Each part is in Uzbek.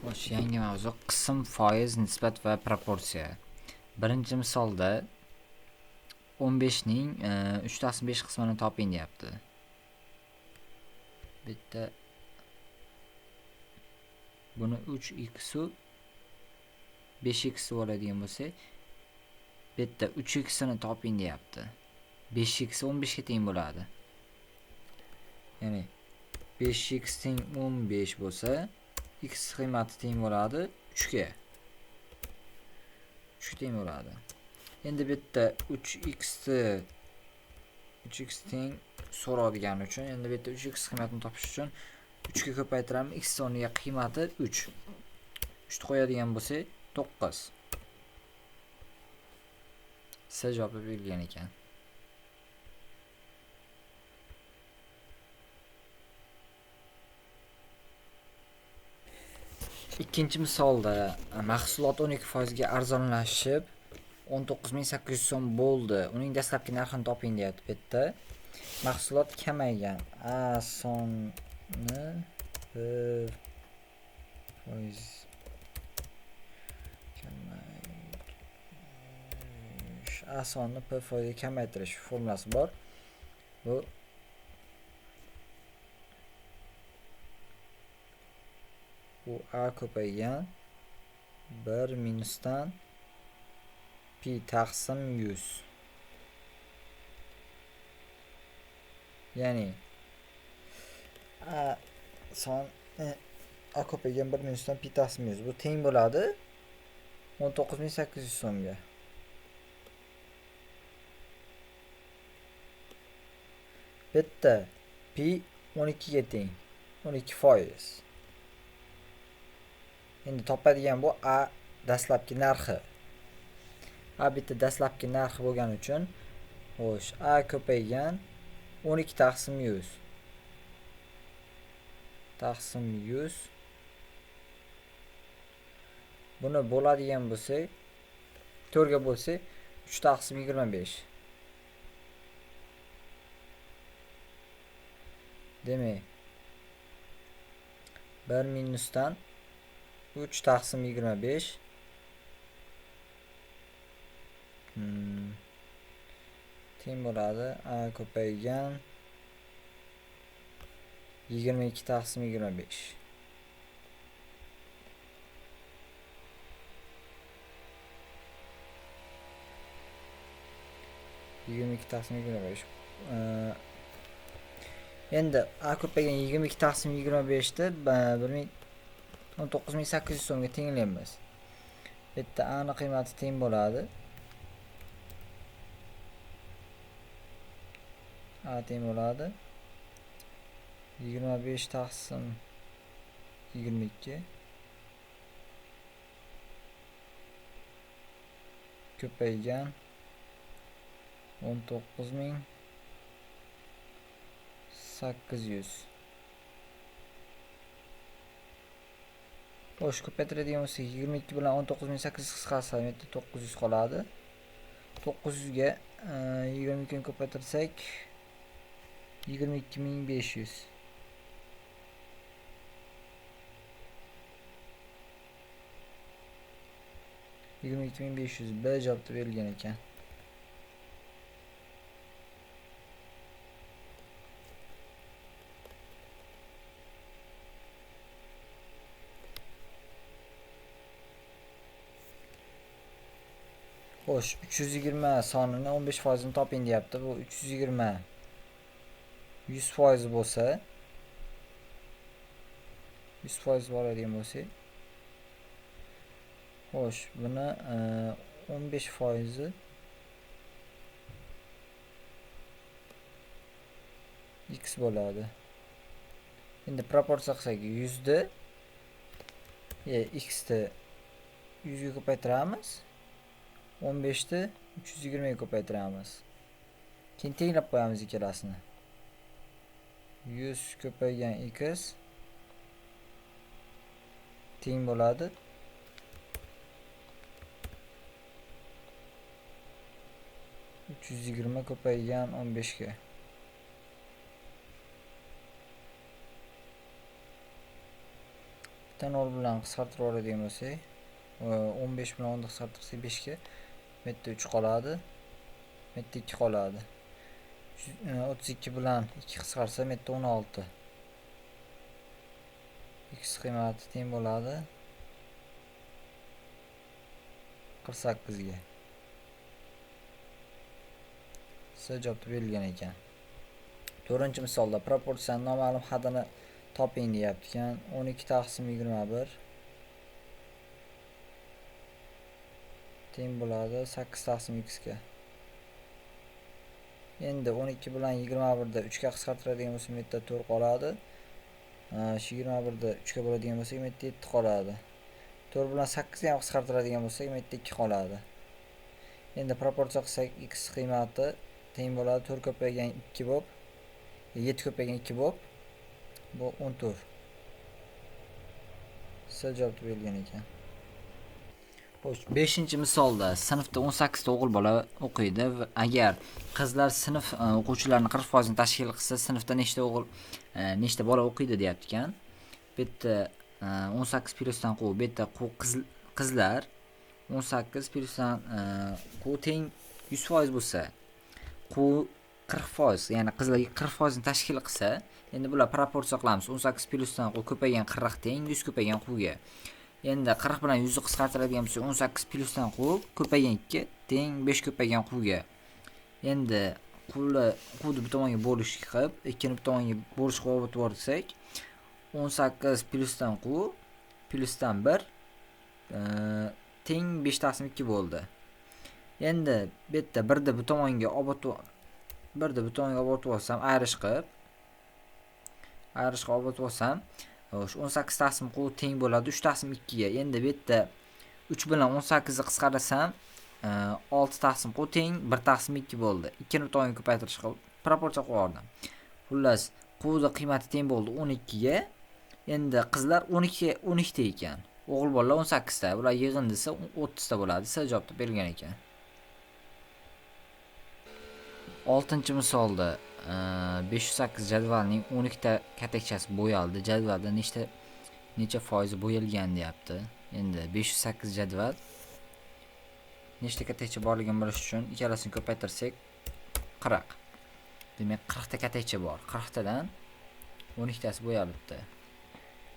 Xo'sh, yangi mavzu qism, foiz, nisbat va proporsiya. Birinchi misolda 15 ning 3/5 qismini toping deyapti. Bitta buni 3x u 5x bo'ladigan bo'lsa, bu yerda 3x ni toping deyapti. 5x 15 ga teng bo'ladi. Ya'ni 5x teng 15 bo'lsa, x qiymati teng bo'ladi 3 ga. 3 teng bo'ladi. Endi bu yerda 3x ni 3x teng so'radigani uchun, endi bu yerda 3x qiymatini topish uchun 3 ga ko'paytiramiz, x o'rniga qiymati 3. 3 ni qo'yadigan bo'lsak 9. S javobi berilgan ekan. Ikkinchi misolda mahsulot 12% ga arzonlashib 19 800 so'm bo'ldi. Uning dastlabki narxini toping deyapti bu yerda. Mahsulot kamaygan. A sonni 1% kamaytirish. A sonni p foizga kamaytirish formulasi bor. Bu A ko'paygan 1 minusdan pi taqsim 100. Ya'ni A son A ko'paygan 1 minusdan pi taqsim 100. Bu teng bo'ladi 19 800 so'mga. Bu yerda pi 12 ga teng. 12%. Endi topadigan bu A dastlabki narxi. A bitta dastlabki narxi bo'lgani uchun, xo'sh, A ko'paygan 12 taqsim 100. Taqsim 100. Buni bo'ladigan bo'lsak, 4 ga bo'lsak, 3 taqsim 25. Demak, 1 minusdan 3 taqsim 25. Teng bo'ladi A ko'paygan 22 taqsim 25. 22 taqsim 25. Endi A ko'paygan 22 taqsim 25 ni 19 800 so'mga tenglaymiz. Bu yerda A ni qiymati teng bo'ladi. A teng bo'ladi 25 taqsim 22 ko'paygan 19 800. Xo'sh, ko'paytiradigan bo'lsak 22 bilan 19 800 qisqarsa, bu yerda 900 qoladi. 900 ga 22 ni ko'paytirsak 22 500. 22 500 B javobda berilgan ekan. Xo'sh, 320 sonini 15%ni toping deyapti. Bu 320 100% bo'lsa, 100% bo'ladigan bo'lsa, xo'sh, buni 15% x bo'ladi. Endi proporsiya qilsak 100 ni x ni 100 ga ko'paytiramiz. 15 ni 320 ga ko'paytiramiz. Keyin tenglab qo'yamiz ikkalasini. 100 ko'paygan x teng bo'ladi 320 ko'paygan 15 ga. Bitta 0 bilan qisqartirib oladigan bo'lsak, 15 bilan 10 ni qisqartirsak 5 ga, bu yerda 3 qoladi. Bu yerda 2 qoladi. 32 bilan 2 qisqarsa bu yerda 16. X qiymati teng bo'ladi 48 ga. C javobda berilgan ekan. 4-misolda proporsiyaning noma'lum hadini toping deyapti ekan. 12 taqsim 21 teng bo'ladi 8 taqsim x ga. Endi 12 bilan 21 da 3 ga qisqartiradigan bo'lsak, bu yerda 4 qoladi. Shu 21 da 3 ga bo'ladigan bo'lsak, bu yerda 7 qoladi. 4 bilan 8 ni ham qisqartiradigan bo'lsak, bu yerda 2 qoladi. Endi proporsiya qilsak, x qiymati teng bo'ladi 4 ko'paygan 2 bo'lib, 7 ko'paygan 2 bo'lib, bu 14. C javobda berilgan ekan. Xo'sh, 5-misolda sinfda 18 ta o'g'il bola o'qiydi va agar qizlar sinf o'quvchilarining 40% ni tashkil qilsa, sinfda nechta o'g'il, nechta bola o'qiydi deyapti ekan. Bu yerda 18 plyusdan quv, bu yerda quv qizlar 18 plyusdan quv teng 100% bo'lsa, quv 40%, ya'ni qizlarga 40% ni tashkil qilsa, endi bular proporsiya qilamiz. 18 plyusdan quv ko'paygan 40 teng 100 ko'paygan quvga. Endi 40 bilan 100 ni qisqartiradigan bo'lsak, 18 plyusdan quv ko'paygan 2 teng 5 ko'paygan quvga. Endi quvni bu tomonga bo'lish qilib, 2 ni bu tomonga bo'lish qilib o'tib yuborsak, 18 plyusdan quv plyusdan 1 teng 5 taqsim 2 bo'ldi. Endi bu yerda 1 ni bu tomonga olib o'tib olsam, ayrish qilib olib olsam, xo'sh, 18 taqsim quv teng bo'ladi 3 taqsim 2 ga. Endi bu yerda 3 bilan 18 ni qisqartirsam, 6 taqsim quv teng 1 taqsim 2 bo'ldi. 2 ni bu tomonga ko'paytirish qilib proporsiya qilib yubordim. Xullas, quvning qiymati teng bo'ldi 12 ga. Endi qizlar 12 ta ekan. O'g'il bolalar 18 ta. Bular yig'indisi 30 ta bo'ladi. C javobda berilgan ekan. 6-misolda 508 jadvalning 12 ta katakchasi bo'yaldi. Jadvalda necha foizi bo'yalgan deyapti. Endi 508 jadval nechta katakcha borligini bilish uchun ikkalasini ko'paytirsak 40. Demak 40 ta katakcha bor. 40 tadan 12 tasi bo'yalibdi.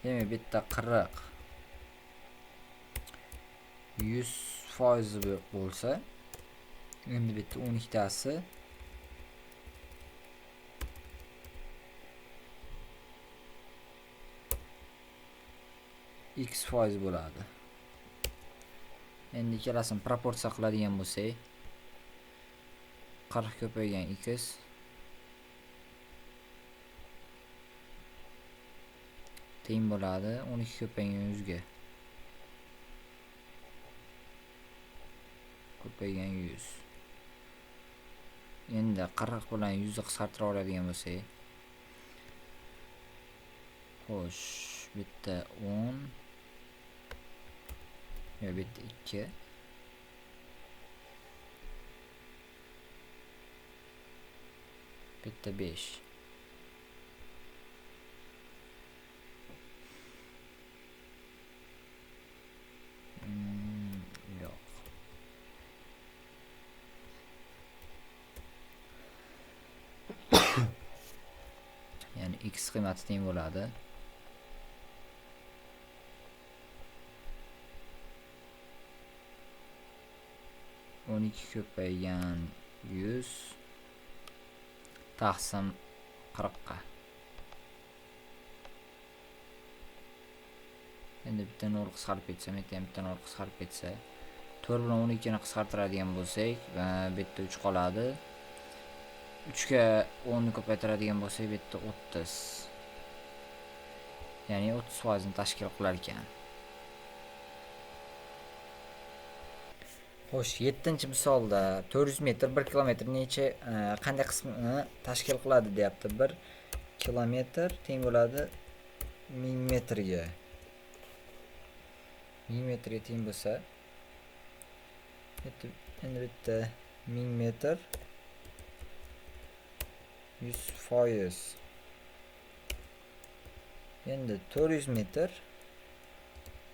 Demak bu yerda 40 100% bo'lsa, endi bu yerda 12 tasi x foiz bo'ladi. Endi ikkalasini proporsiya qiladigan bo'lsak, 40 ko'paygan x teng bo'ladi 12 ko'paygan 100 ga ko'paygan 100. Endi 40 bilan 100 ni qisqartira oladigan bo'lsak, xo'sh, bu yerda 10, yo bu yerda 2, bu yerda 5. Yo'q. Ya'ni x qiymati teng bo'ladi 12 ko'paygan 100 taqsim 40 ga. Endi bitta 0 qisqarib ketsa, bu yerda ham bitta 0 qisqarib ketsa, 4 bilan 12 ni qisqartiradigan bo'lsak, bu yerda 3 qoladi. 3 ga 10 ni ko'paytiradigan bo'lsak, bu yerda 30. Ya'ni 30% ni tashkil qilar ekan. Xo'sh, 7-misolda 400 metr 1 kilometr necha qanday qismini tashkil qiladi deyapti. 1 kilometr teng bo'ladi 1000 metrga. 1000 metrga teng bo'lsa, endi bitta 1000 metr 100%. Endi 400 metr